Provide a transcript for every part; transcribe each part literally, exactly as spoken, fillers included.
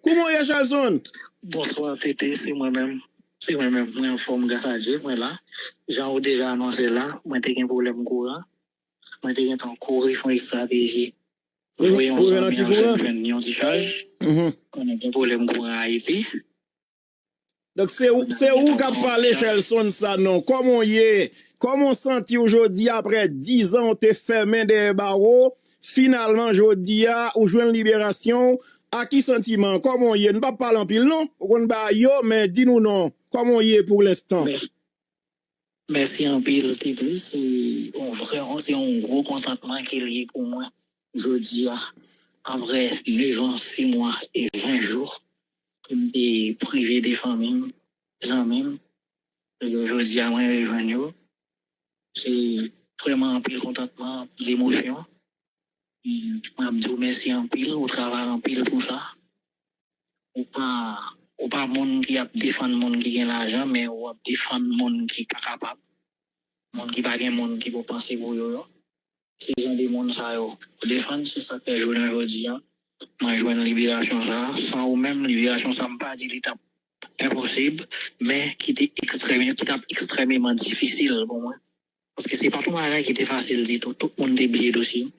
Kouman w ye, Shelson? Bonswa, Tete, se mwen menm. Se mwen menm. Mwen anfòm, gras a Dye, mwen la. Jan ou deja anonse la, mwen te gen pwoblèm kouran. Mwen te gentan kouri fè yon estrateji. Voye yon zanmi an jwenn, jwenn yon ti chaj. Konnen gen pwoblèm kouran Ayiti. Donk, se ou, se ou k ap pale, Shelson Sanon. Kòman w ye? Kòman w santi w jodi a, aprè dizan w te fèmen dèyè bawo? Finalman, jodi a, ou jwenn liberasyon w. A ki santiman? Kòman w ye? Nou p ap pale anpil, non. Ou konn bagay yo, men di nou non. Kòman w ye pou lenstan? Mèsi anpil, Tete. Se yon vrè, se yon gwo kontantman ke l ye pou mwen jodi a, aprè nevan, sis mwa e ven jou ke m te prive de fanmi m, zanmi m. Jodi a, mwen rejwenn yo. Se vrèman anpil kontantman, anpil emosyon. Mwen ap di w mèsi anpil, ou travay anpil pou sa. Ou pa, ou pa moun ki ap defann moun ki gen lajan, men ou ap defann moun ki pa kapab. Moun ki pa gen moun ki pou panse pou yo yo. Se jan de moun sa yo ou defann, se sa k fè jounen jodi a, mwen jwenn liberasyon sa. San ou menm, liberasyon sa, m pa di li t ap enposib, men ki te ekstrèm, ki t ap ekstrèmeman difisil pou mwen. Paske se pa t yon bagay ki te fasil ditou. Tout moun te bliye dosye m.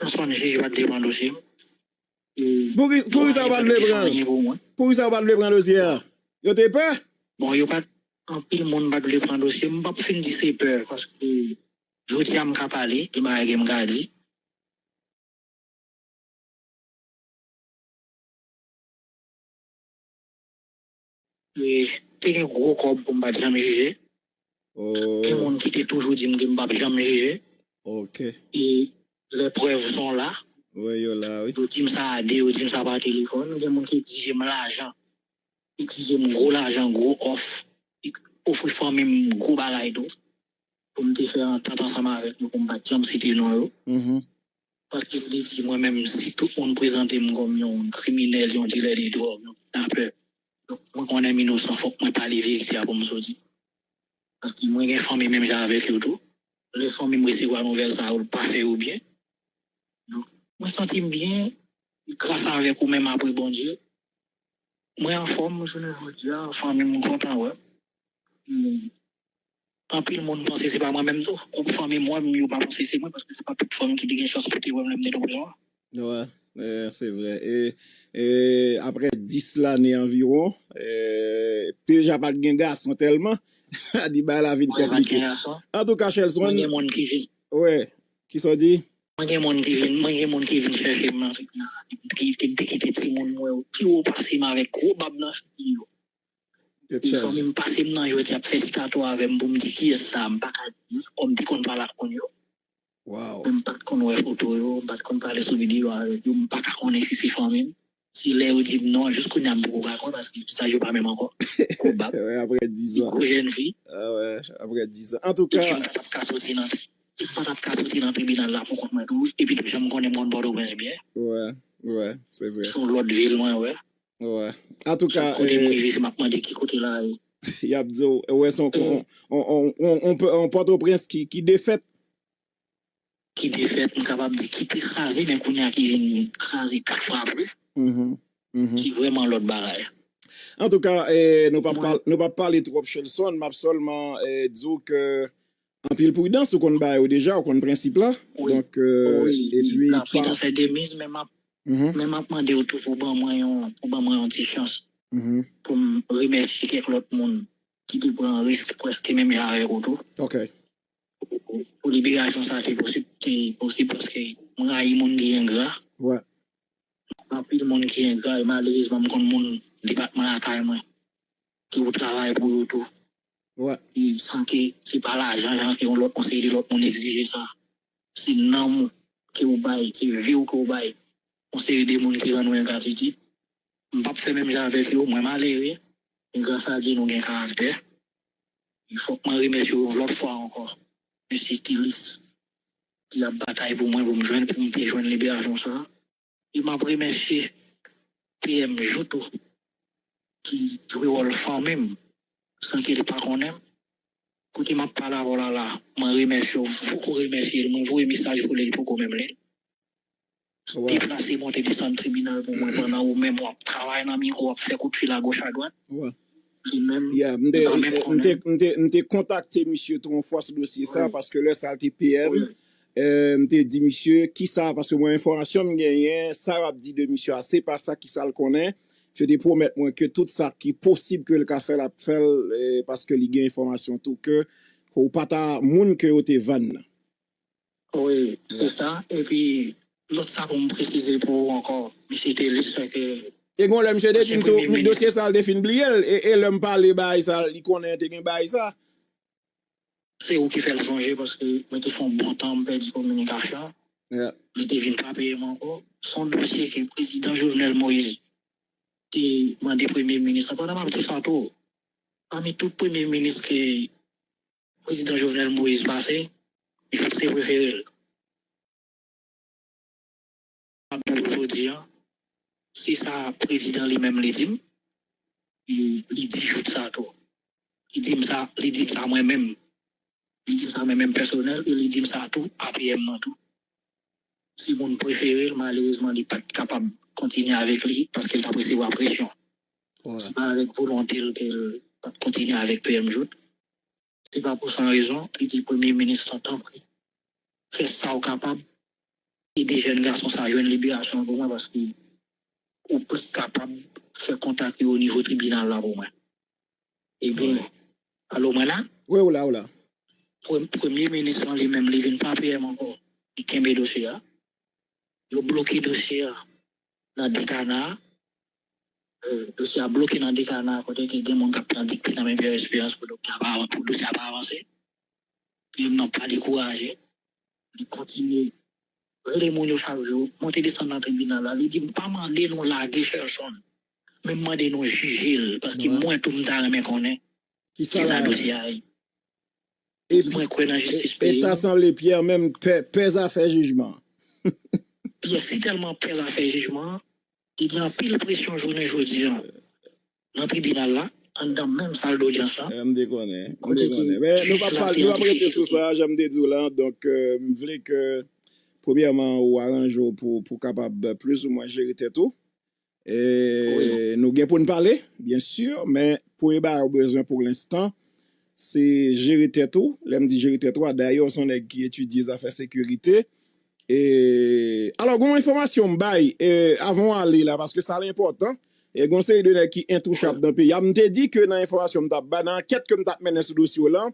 Pèsonn jij pa t vle pran dosye m. Poukisa yo pa t vle pran? Poukisa yo pa t vle pran dosye a? Yo te pè? Bon, yo pa t, anpil moun pa t vle pran dosye m. M p ap fin di se pè, paske jodi a m ka pale, gen bagay ke m ka di. Te gen gwo kòb pou m pa t janm jije. Gen moun ki te toujou di m ke m p ap janm jije. E les preuves sont là. Wi, yo la, wi. Yo di m sa a de, yo di m sa pa telefòn. Gen moun ki egzije m lajan. Egzije m gwo lajan, gwo òf. Ofri fanmi m gwo bagay tou. Pou m te fè antant ansanm avèk yo pou m pa t janm site non yo. Paske m te di mwen menm, si tout moun prezante m kòm yon kriminèl, yon dilè de dwòg, yon kidnapè, donk mwen konnen m inosan, fòk mwen pale verite a pou m soti. Paske mwen gen fanmi menm jan avèk yo tou. Lè fanmi m resevwa nouvèl sa yo, l pa fè yo byen. Donk, mwen santi m byen, gras avèk ou menm apre Bondye. Mwen anfòm, jounen jodi a, fanmi m kontan wè m. Anpil moun panse se pa mwen menm tou. Gwoup fanmi m wè m, yo pa panse se mwen, paske se pa tout fanm ki te gen chans pou te wè m lè m te nan prizon an. Wi, se vre. E, e aprè dis lane anviwon, e, deja pa t gen gason tèlman. Di bagay la vin konplike. Antouka, Shelson. Mwen gen moun ki vin. Wi, kisa w di? Mwen gen moun ki vin, mwen gen moun ki vin chèche m nan tribinal la. Ki, ki te kite timoun mwen yo pi wo pase m avèk gwo bab nan figi yo. Fanmi m pase m nan jwèt, y ap fè ti tatou avè m pou m di kiyès sa, m pa ka di, kòm m te konn pale ak moun yo. Men m pa t konn wè foto yo, m pa t konn pale sou videyo avèk yo, m pa ka konnen si se fanmi m. Se lè yo di m non, jis kounye a m poko ka kwè, paske visaj yo pa menm ankò. Gwo bab. Wi, aprè dizan. Gwo jèn fi. Ah wi, aprè dizan. Antouka. Epi m pa t ap ka soti nan, epi m pa t ap ka soti nan tribinal la pou kont mwen tou. Epi tou, jan m konnen m konn Pòtoprens byen. Wi, wi, se vre. Se yon lòt vil mwen wè. Wi. Antouka. Chak kote m rive, se m ap mande ki kote la ye. Y ap di w, wè, se yon, on, on, on, on, on Pòtoprens ki, ki defèt. Ki defèt, m kapab di ki te kraze, men kounye a ki vin kraze kat fwa plis. Ki vrèman lòt bagay. Antouka, eh, nou p ap pale twòp, Shelson, m ap sèlman eh, di w ke anpil pridans, ou konn bagay yo deja, ou konn prensip la. Donk, eh, epi. Lapidans e demiz, men m ap, men m ap mande w tou pou ban mwen yon, pou ban mwen yon ti chans. Pou m remèsye kèk lòt moun ki te pran risk prèske menm jan avèk ou tou. Pou liberasyon sa te posib, te posib paske m rayi moun ki engra. Anpil moun ki engra, e malerezman m konn moun depatman lakay mwen ki ou travay pou yo tou. San ke se pa lajan, jan ke yon lòt, yon seri de lòt moun egzije sa. Se nanm ou ke ou bay, se vi w ke ou bay yon seri de moun ki rann ou engratitid. M p ap fè menm jan avèk yo, mwen malere, men gras a Dye nou gen karaktè. Fòk mwen remèsye yo yon lòt fwa ankò. Mesye Kilis, ki ap batay pou mwen, pou m jwenn, pou m te jwenn liberasyon sa. E m ap remèsye P M Jouthe tou, ki jwe wòl fanmi m, san ke li pa konnen m. Kote m ap pale avè w la la, mwen remèsye w, m poko remèsye l, mwen voye mesaj pou li, li poko menm li l. deplase, monte desann tribinal pou mwen pandan ou menm w ap travay nan mikwo, w ap fè kout fil agoch adwat. Li menm, yeah, m te, m te, m te kontakte misye tou yon fwa sou dosye sa, paske lè sa l te P M, m te di misye, kisa, paske mwen enfòmasyon m genyen, sa y ap di de misye a, se pa sa, kisa l konnen. Misye te pwomèt mwen ke tout sa ki posib ke l ka fè, l ap fè l, paske li gen enfòmasyon tou ke, ke w pa ta moun ke yo te vann nan. Wi, se sa. Epi, lòt sa pou m presize pou ou ankò, misye te li sè ke. E gon lè misye te di m tou, dosye sa l te fin bliye l, e, e lè m pale bagay sa, li konnen te gen bagay sa. Se ou ki fè l sonje, paske mwen te fè yon bon tan m pèdi kominikasyon. Li te vin pa peye m ankò. Se yon dosye ke prezidan Jovenel Moïse te mande premye minis la. Pandan m ap di sa tou, pami tout premye minis ke prezidan Jovenel Moïse pase, Jouthe se prefere l. M ap di w jodi a, se sa prezidan li menm li di m, li di Jouthe sa tou. Li di m sa, li di m sa mwen menm. Li di m sa mwen menm pèsonèl e li di m sa tou A P M nan tou. Se moun prefere l, malerezman li pa t kapab kontinye avèk li paske l t ap resevwa presyon. Se pa avèk volonte l ke l pa t kontinye avèk P M Jouthe. Se pa pou san rezon, li di premye minis lan, tanpri, fè sa w kapab, ede jèn gason sa jwenn liberasyon l pou mwen, paske ou plis kapab fè kontak yo o nivo tribinal la pou mwen. Ebyen, alo, mwen la? Wi, ou la, ou la. Premye minis lan li menm, li vin pa P M ankò. Li kenbe dosye a. Yo bloke dosye a nan dekana. Dosye a bloke nan dekana kote ke gen moun k ap pran dikte nan men Pierre Espérance pou dosye a pa avanse. P M nan pa dekouraje. Li kontinye rele moun yo chak jou, monte desann nan tribinal la. Li di, "M pa mande nou lage Shelson, men m mande nou jije l, paske mwen tou m ta renmen konnen kisa dosye a ye." Epi, mwen kwè nan jistis peyi. E ta sanble Pierre menm pè, pè zafè jijman. Pierre si tèlman pè zafè jijman, li gen anpil presyon jounen jodi a nan tribinal la, anndan menm sal dodyans la. M te konnen, m te konnen. Men nou p ap pale, nou p ap rete sou sa, jan m te di w la. Donk, m vle ke, premyèman, ou aranje w pou, pou w kapab plizoumwen jere tèt ou. E nou gen pou n pale, byen si, men premye bagay ou bezwen pou lenstan, se jere tèt ou. Lè m di jere tèt ou a, dayè w se yon nèg ki etidye zafè sekirite. E, alò, gen yon enfòmasyon m bay, e, avan w ale la, paske sa l enpòtan. E gen yon seri de nèg ki entouchab nan peyi a. M te di ke nan enfòmasyon m t ap bay, nan ankèt ke m t ap mennen sou dosye w lan,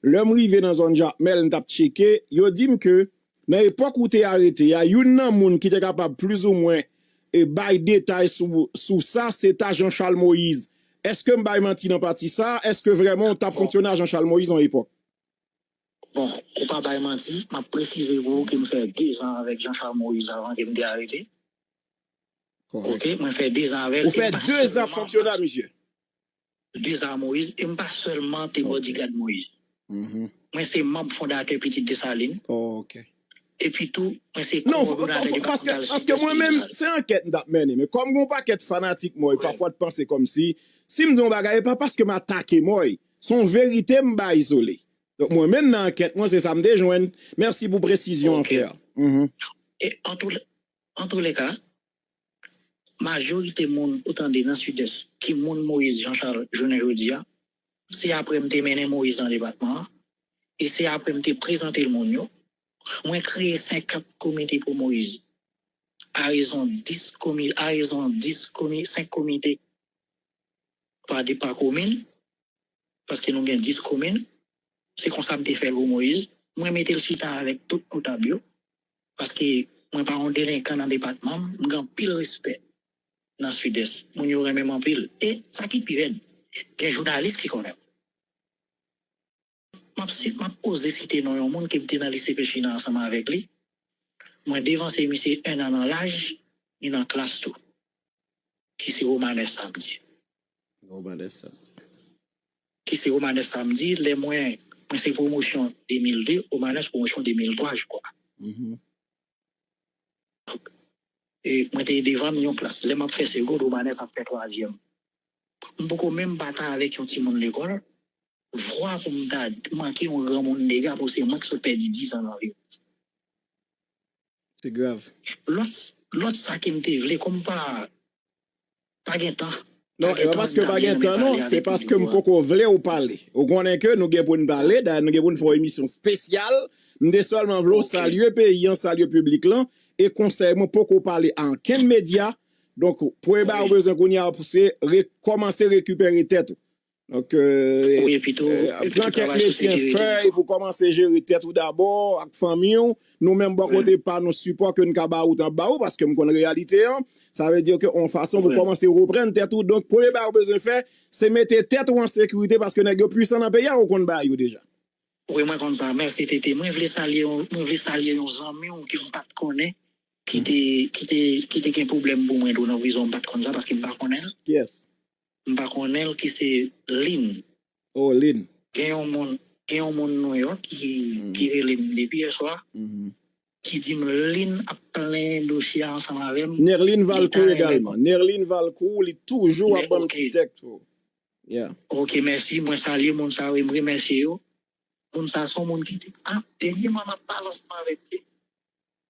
lè m rive nan zòn Jakmèl, m t ap tcheke, yo di m ke nan epòk ou te arete a, youn nan moun ki te kapab plizoumwen e bay detay sou, sou sa, se ta Jean Charles Moïse. Èske m bay manti nan pati sa? Èske vrèman w t ap fonksyone a Jean Charles Moïse yon epòk? Bon, ou pa bay manti, m ap presize pou ou ke m fè dezan avèk Jean Charles Moïse avan ke m te arete. Oke, mwen fè dezan avè l. Ou fè dezan fonksyone a misye? Dezan a Moïse, e m pa sèlman te bodigad Moïse. Mwen se manm fondatè Pitit Desalin. Epi tou, mwen se kowòdonatè depatmantal Sidès Pitit Desalin. Paske mwen menm, se ankèt m t ap mennen. Men kòm gen yon pakèt fanatik Mòy, pafwa t panse kòmsi, si m di yon bagay, e pa paske m atake Mòy. Se yon verite m bay, Zole. Donk, mwen menm nan ankèt mwen, se sa m te jwenn. Mèsi pou presizyon an, frè. E antouleka, majorite moun ou tande nan Sidès ki moun Moïse Jean Charles jounen jodi a, se apre m te mennen Moïse nan depatman an, e se apre m te prezante l moun yo, mwen kreye senkant komite pou Moïse. A rezon dis komi, a rezon dis komi, senk komite pa de, pa komin, paske nou gen dis komin. Se konsa m te fè l pou Moïse. Mwen mete l chita avèk tout notab yo, paske mwen pa yon delenkan nan depatman m, m gen anpil respè nan Sidès. Moun yo renmen m anpil. E sa ki pi rèd, gen jounalis ki konnen m. M ap si, m ap oze site non yon moun ke m te nan lise Pechina ansanm avèk li. Mwen devanse misye en an nan laj, ni nan klas tou. Ki se Romanès Samdi. Romanès Samdi. Ki se Romanès Samdi, lè mwen, mwen se pwomosyon de mil de, Romanès pwomosyon de mil twa, je crois. E mwen te devan m yon klas. Lè m ap fè segond, Romanès ap fè twazyèm. M poko menm batay avèk yon timoun lekòl. Vwa pou m ta manke yon granmoun dega pou se mwen ki sot pèdi dizan nan vi m. Se grav. Lòt lòt sa ke m te vle, kòm pa pa gen tan. Non, e pa paske pa gen tan non, se paske m poko vle ou pale. Ou konnen ke nou gen pou n pale, dayè nou gen pou n fè yon emisyon espesyal. M te sèlman vle w salye peyi an, salye piblik lan, e konsèy mwen poko pale a ankenn medya. Donk, premye bagay ou bezwen kounye a se re, kòmanse rekipere tèt ou. Donk, euh, pran kèk metye fèy pou kòmanse jere tèt ou dabò ak fanmi w. Nou menm bò kote pa nou, sipò ke n ka ba ou t ap ba ou, paske m konn reyalite an. Sa vle di ke yon fason pou kòmanse reprann tèt ou. Donk, premye bagay ou bezwen fè, se mete tèt ou an sekirite, paske nèg yo pwisan nan peyi a, ou konn bagay yo deja. Wi, mwen konn sa. Mèsi, Tete. Mwen vle salye yon, mwen vle salye yon zanmi w ke m pa t konnen, ki te, ki te, ki te gen pwoblèm pou mwen tou nan prizon, m pa t konn sa, paske m pa konnen l. Kiyès? M pa konnen l, ki se Lin. Oh, Lin. Gen yon moun, gen yon moun Nouyòk ki, ki rele m depi yè swa, ki di m Lin ap plenyen dosye a ansanm avè m. Nerlin Valcourt egalman. Nerlin Valcourt, li toujou ap ban m ti tèks. Yeah. Ok, mèsi. Mwen salye moun sa yo e m remèsye yo. Moun sa se yon moun ki di, ah, dènyèman m ap pale ansanm avèk li.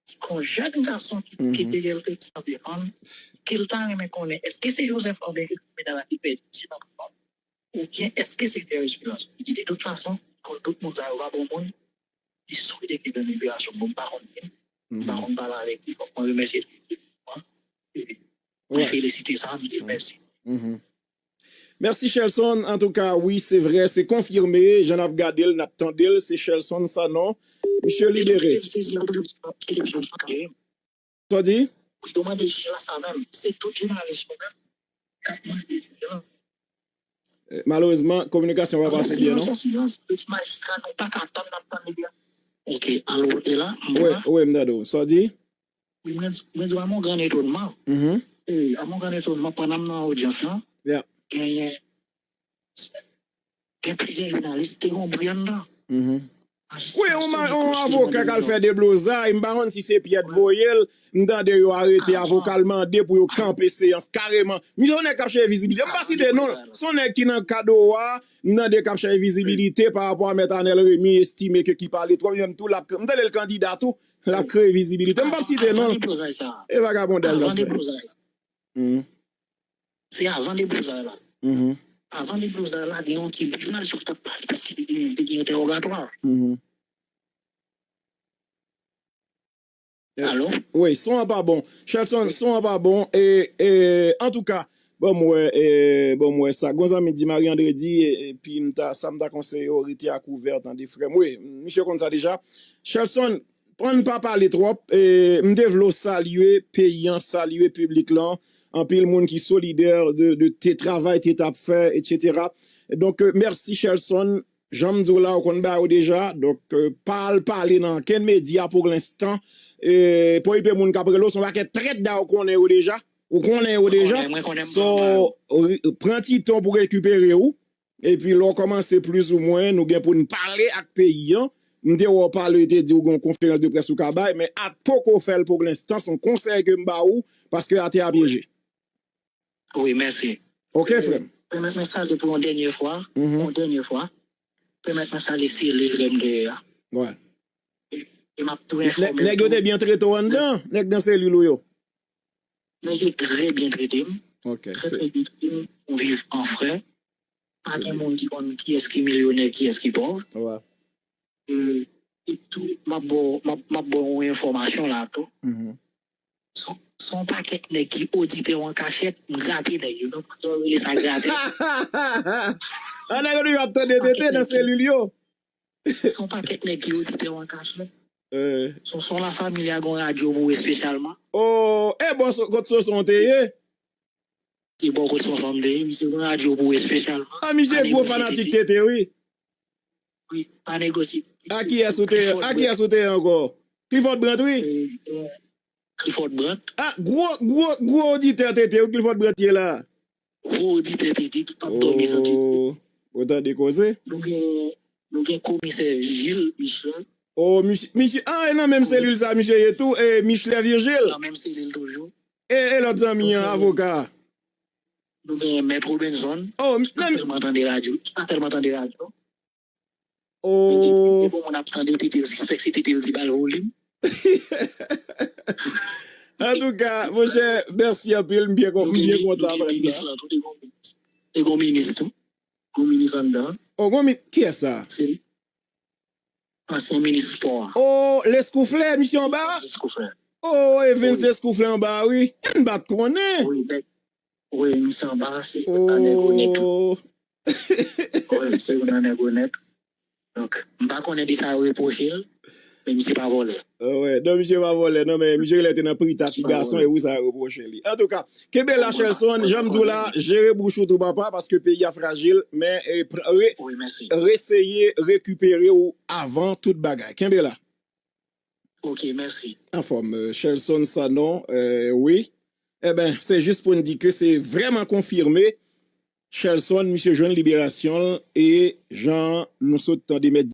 Ti kon jèn gason ki ki te gen l te san defann, ke l ta renmen konnen èske se Joseph André Medard la ki pèdi ti nan prizon, oubyen èske se Pierre Espérance? Li di, de tout fason, konn tout moun sa yo pa bon moun, li swete ke l jwenn liberasyon. Bon, m pa konn li, m pa konn pale avèk li, fòk mwen remèsye l. Mwen felisite sa, m di l mèsi. Mèsi Shelson, antouka wi se vrè, se konfime, jan n ap gade l, n ap tande l, se Shelson Sanon, misye libere. Sa w di? Malerezman, kominikasyon pa pase byen non. Wi, m tande w. Sa w di? Wi, mwen di, mwen di, à mon grand étonnement, à mon grand étonnement, pandan m nan odyans lan, genyen gen plizyè jounalis te gen yon bri anndan. Wi, yon avoka k al fè deblozay, m pa konn si se Pyè t voye l, m tande yo arete avoka l mande pou yo kanpe seyans kareman. Misye se yon nèg k ap chèche vizibilite, m pa site non l, se yon nèg ki nan kad owa, m tande k ap chèche vizibilite pa rapò a mèt Anèl Remy estime ke ki pale twòp, li menm tou l ap, m tande l kandida tou, l ap kreye vizibilite, m p ap site non l, e vagabondaj l ap fè. Se avan deblozay la. Avan deblozay la, gen yon ti bri jounalis yo ki t ap pale, paske te gen, te gen entèwogatwa. Alo? Wi, son an pa bon. Shelson, son an pa bon. E, e, antouka, bon, m wè, e, bon, m wè sa. Gon zanmi di Marie André di, e, epi m ta, sa m ta konseye w, rete akouvè, tande, frè m. Wi, misye konn sa deja. Shelson, ann pa pale twòp. E, m te vle w salye peyi an, salye piblik lan. Anpil moun ki solidè de, de te travay te t ap fè, etsetera. Donk, e, mèsi Shelson. Jan m di w la, ou konn bagay yo deja. Donk, e, pa al pale nan ankenn medya pou lenstan. E, pou ipe moun k ap rele w, se yon pakèt trèt dayè ou konnen yo deja. Ou konnen yo deja. So, pran ti tan pou rekipere w. Epi lè w kòmanse plizoumwen, nou gen pou n pale ak peyi an. M te wè w pale, te di w gen yon konferans de près ou ka bay, men at poko fè l pou lenstan, se yon konsèy ke m ba ou, paske atè a pyeje. Wi, mèsi. Ok, frè m. Pèmèt mwen salye pou yon dènye fwa, yon dènye fwa. Pèmèt mwen salye selil M D E a. E m ap tou enfòme. Nèg yo te byen trete w anndan, nèg nan selil ou yo? Nèg yo trè byen trete m. Trè, trè byen trete m. M viv an frè. Pa gen moun ki konn kiyès ki milyonè, kiyès ki pòv. E, e tou, m ap ba w, m ap, m ap ba w yon enfòmasyon la tou. Se yon, se yon pakèt nèg ki oditè w an kachèt, m grate nèg yo. Non, pa jan w rele sa grate. An nèg yo toujou ap tande tete nan selil yo. Se yon pakèt nèg ki oditè w an kachèt. Se, se yon La Familia gen yon radyo pou ou espesyalman. Oh, e bò kot Soson te ye? Se bò kot Soson m te ye, misye gen yon radyo pou ou espesyalman. Ah, misye gwo fanatik tete, wi. Wi, pa negosye. A kiyès ou te, a kiyès ou te ye ankò? Clifford Brandt, wi. Clifford Brandt. Ah, gwo, gwo, gwo oditè tete, wi, Clifford Brandt ye la. Gwo oditè tete ki p ap dòmi san tete. Oh, ou tande koze? Nou gen, nou gen komisè Gilles Michel. Oh, misye, misye, ah, e nan menm selil sa misye ye tou, e Michelet Virgile. Nan menm selil toujou. E, e lòt zanmi an, avoka a? Nou gen Mèt Robinson. Oh, ki pa tèlman tande radyo. Ki pa tèlman tande radyo. Oh. Men depi, depi yon moun ap tande tete l, sispèk se tete l di ba l volim. Antouka, monchè, mèsi anpil. M byen kon- m byen kontan aprann sa. Te gon minis tou. Gon minis anndan. O, gon mi-, kiyès sa? Se li. Ansyen minis spò a. O, Lescouflair, misye anba? Lescouflair. O, Evens Lescouflair anba, wi. M pa t konnen. Wi, misye anba, se youn nan nèg onèt tou. Wi, se youn nan nèg onèt. Donk, m pa konnen de sa yo repwoche l, men misye pa vòlè. Wè, non, misye pa vòlè, non, men misye genlè te nan prita ti gason, e wi, sa yo repwoche li. Antouka, kenbe la, Shelson, jan m di w la, jere bouch ou tou, papa, paske peyi a frajil, men, e, pr- re- reseye rekipere w avan tout bagay. Kenbe la. Ok, mèsi. Anfòm, Shelson Sanon, e, wi. Eben, se jis pou n di ke se vrèman konfime. Shelson, misye jwenn liberasyon l, e jan nou sot tande mèt